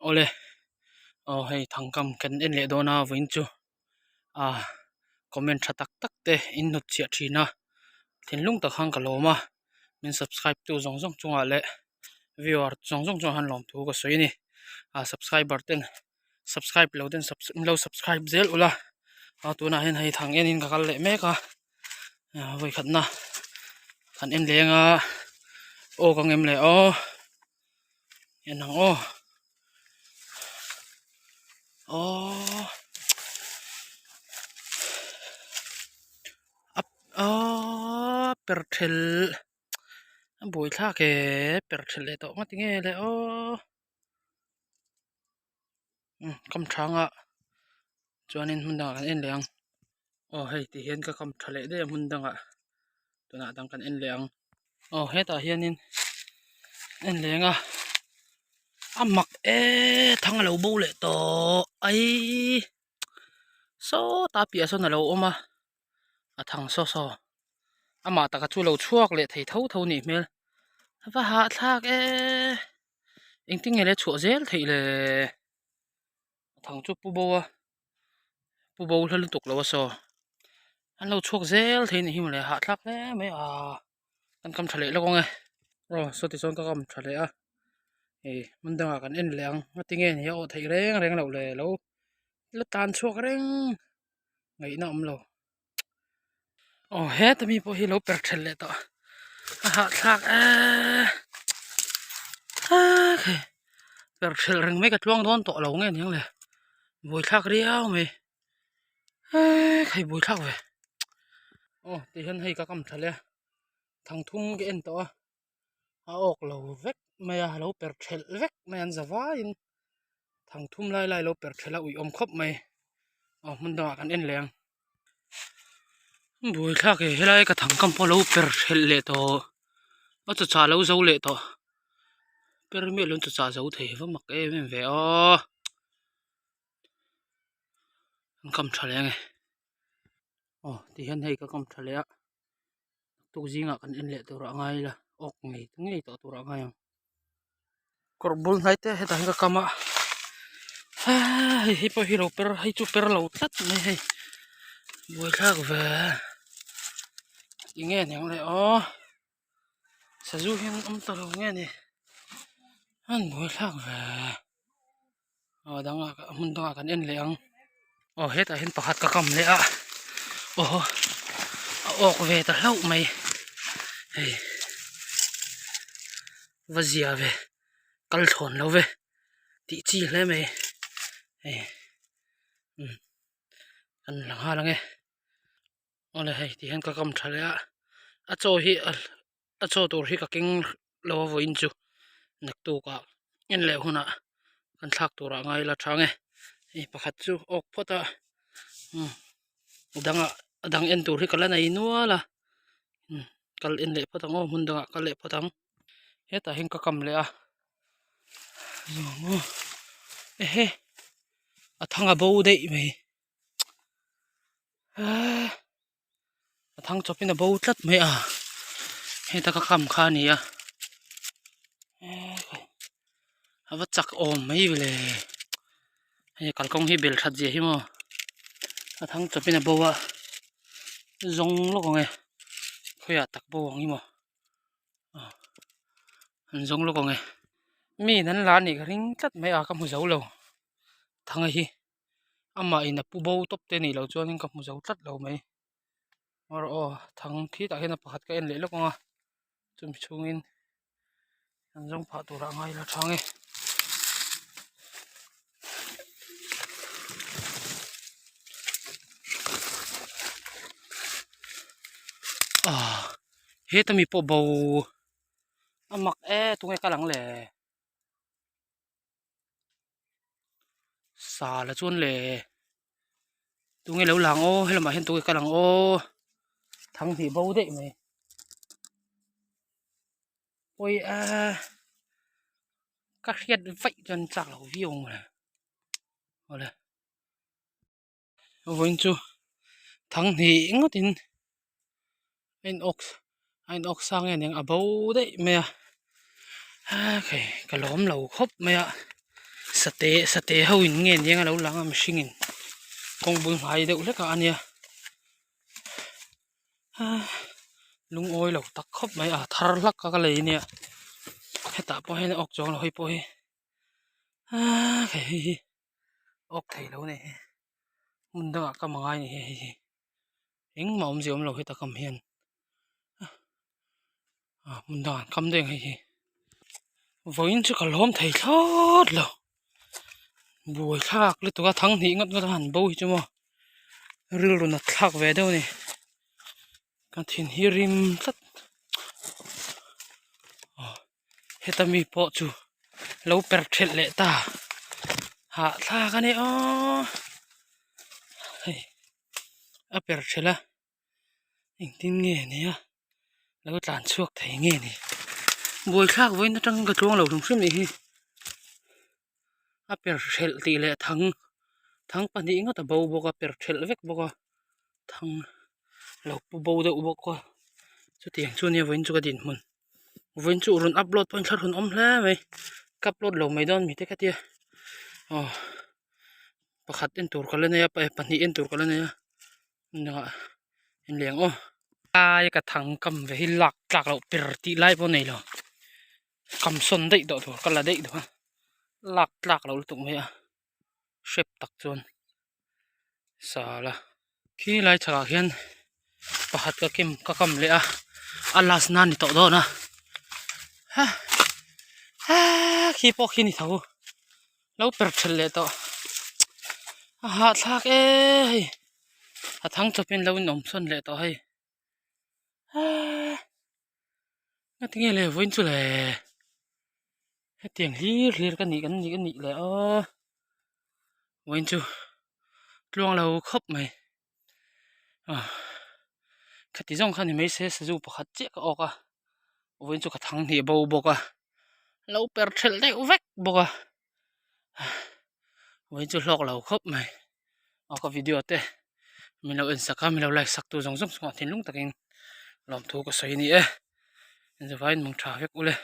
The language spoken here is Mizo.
Awle aw hei thangkam kan en leh dawn a vawiin chu ah comment tha tak tak te in hnut chhiah thin a thinlung tak khan ka lawm a min subscribe tu zawng zawng chungah leh viewer zawng zawng chungah khan lawmthu ka sawi a ni ah subscriber ten subscribe lo ten in lo subscribe zel ula a tunah hian hei thang enin ka kal leh mek a vawikhatna kan en leng a aw ka ngem leh aw en ang aw aw a aw per thel a buaithlak e per thel leh tawh ngawt nge le aw. Kam thanga chuanin hmun dangah kan en leh ang aw hei ti hian ka kam tha leh daih a hmun dangah tunah dang kan en leh ang aw hetah hianin en leng a a mak e thang a lo bo leh tawh aii sawtah piah sawn a lo awm a a thang saw saw amah taka chu lo chhuak leh thei tho tho nih hmel va hahthlak e. Engtin nge le chhuah zel theih le a thang chu pu bo a pu bo hla lutuk lo a saw an lo chhuak zel thei anih hi mawle hahthlak hle mai a kan kam tha leh lawk ang e aw saw ti chuan ka kam tha leh a hei hmun dangah kan en leh ang ngatinge ni a awh theih reng reng loh le lo la tan chhuak reng ngaihna awm lo. Aw heta mi pawh hi lo per then leh tawh a hahthlak eee aa hei per thelh reng mai ka tluang dawn tawh lo nge niang le buaithlak riau mai eee hei buaithlak ve aw ti hian hei ka kam tha leh a thangthum ka en tawh a a awk lo vek mai a lo per thelh vek mai an za vaiin thangthum lai lai lo per thelh a uih awm khawp mai aw hmun dangah kan en leh ang buaithlak e helai ka thangkam pawh a lo per thelh leh tawh a chawchah a lo zo leh tawh per miah lo in chawchah a zo thei va mak em em ve aw an kam tha leh ang e aw tihian hei ka kam tha leh a. Tuk zingah kan en leh tur a ngai ila awk ngei ngei tawh tur a ngai ang kawr bul hnai te hetah hian ka kam a hei hei pawh hi lo per hei chu per lo tlat mai hei buaithlak ve enge niang le aw sazu hian awm ta lo nge ni an buaithlak ve. Aw dangah hmun dangah kan en leh ang aw hetah hian pakhat ka kam leh a aw a awk ve ta hlauh mai hei va zia ve kal thlawn lo ve tih chi hle mai hei umm kan la nghal ang e awle hei ti hian ka kam tha leh a a chaw hi a chaw tur hi ka keng lo a vawiin chu naktukah en leh hunah kan thlak turah ngai ila tha ang e hei pakhat chu awk phawt a umm a dangah a dang en tur hi ka la nei nual a umm kal en leh phawt ang aw hmun dangah kal leh phawt ang hetah hian ka kam leh a ehe a thang a bo daih mai. A thang chawpin a bo tlat mai a heta ka kham kha a ni a a va chak awm mai vele hei kalkawng hi bel that zia hi maw a thang chawpin a bo a zawng lawk ang e khawiah tak bo ang hi maw an zawng lawk ang e mi in an la anih ka ring tlat mai a ka hmu zo lo thanga hi. amah in a pu bo tawp te anih loh chuanin ka hmu zo tlat lo mai erawh aw thang khitah hian a pakhat ka en leh lawk ang a chumi chhungin an zawng phah turah ngai ila tha ang e. Ah heta mi pawh bo a mak e tunge kal ang le. Sa la chuan le tunge lo lang aw helamah hian tunge kal ang aw thang hnih bo daih mai pawi a ka hriat vaih chuan chak loh viau ang mawle awle vawiin chu thang hnih ngawtin a in awk a in awk sang em a bo daih mai a hei ka lawm lo khawp mai a. Sate sate ho in nge nia a lo lang a mihring in kawng bul hnai deuh hlek ah ania ah lungawi lo tak khawp mai a thar hlak a ka lei ania hetah pawh hian a awk chuang lo hei pawh hi ah hei hi awk thei lo a ni hi hmun dangah kam a ngai a ni hei hi engmah awmzia awm lo heta kam hian ah hmun dangah an kam daih ang hei hi vawiin chu ka lawm thei thlawt lo buai thlak lutuk a thang hnih ngawt ngawt a han bo hi chu maw rilru nat thlak ve deuh a ni ka thin hi rim tlat aw heta mi pawh chu lo per thelh leh ta hahthlak a ni aw hei a per thelh a. Engtin nge nia lo tlan chhuak thei nge ni buaithlak vawiin atangin ka tluang lo hrim hrim nih hi a per hrelh tih leh thang thang pahnih ngawt a bo bawk a per hrelh vek bawk a thang lo pu bo deuh bawk a chutiang chu nia vawiin chu ka dinhmun vawiin chu rawn upload pawhin thla rawn awm hle mai ka upload lo mai dawn mite ka tia aw pakhat en tur ka la nei a pahnih en tur ka la nei a. Nungah in leng aw ai ka thang kam ve hi lak tlak loh per tih lai pawh nei lo kam sawn daih tawh tur ka la daih duh a lak tlak loh lutuk mai a hrep tak chuan sala khi lai chhakah khian pakhat ka kem ka kam leh a a last na ni tawh dawn a ha ha khi pawh khi ni tho lo per thelh leh tawh a hahthlak e hei a thang chawpin lo in awm sawn leh tawh hei aa ngatinge le vawiin chu le hetiang hlir hlir ka nih kan nih ka nih leh aw vawiin chu tluang lo khawp mai ah khati zawng kha ni mai se sazu pakhat chiah ka awk a vawiin chu ka thang hnih bo bawk a lo per thelh deuh vek bawk a vawiin chu hlawk lo khawp mai aw ka video te min lo en sak a min lo like sak tu zawng zawng chungah thinlung takin lawmthu ka sawi a ni e engzawh vangin mawng tha vek ule.